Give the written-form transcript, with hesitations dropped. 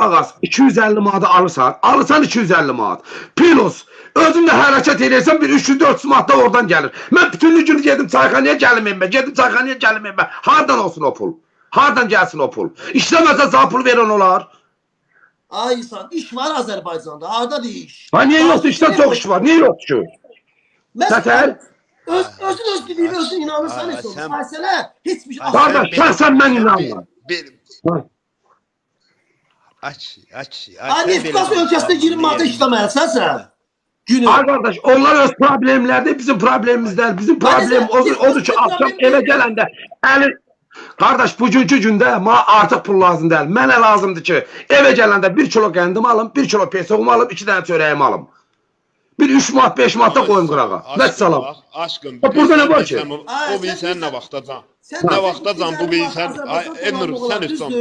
Qulaq as, 250 manata alırsan, alırsan 250 manat. Plus, özün də hərəkət edirsən, bir 300-400 manat da oradan gəlir. Mən bütünlü günü gedim çayxanaya gəlim evimə, gedim çayxanaya gəlim evimə. Hardan olsun o pul? Hardan gəlsin o pul? İşləməsə sənə pul verən olar. Ay insan, iş var Azərbaycanda. Hardadır iş? Ha niyə yoxdur? İşdə çox iş var. Niyə yoxdur ki? Məsələn, özün öz dediyinə özün inanırsan heç olmaz. Məsələ heç bir şey. Qardaş, şəxsən mən inanmıram. Aç. Ay, Neftiqaz ölkəsində 20 manata işləməlisən sən. Günü. Ay qardaş, onlar öz problemlərdir, bizim problemimiz deyil. Bizim problem odur ki, axşam evə gələndə əli... Qardaş, bugünkü gündə mənə artıq pul lazım deyil. Mənə lazımdır ki, evə gələndə 1 kilo qəndim alım, 1 kilo pesoğumu alım, 2 dənə çörəyimi alım. Bir 3 manat, 5 manat da qoyum qırağa. Vəssalam. Aşkım, burada nə var ki? O bilsən nə vaxtacan. Nə vaxtacan bu bilsən. Ay, Elnur, sən üstən.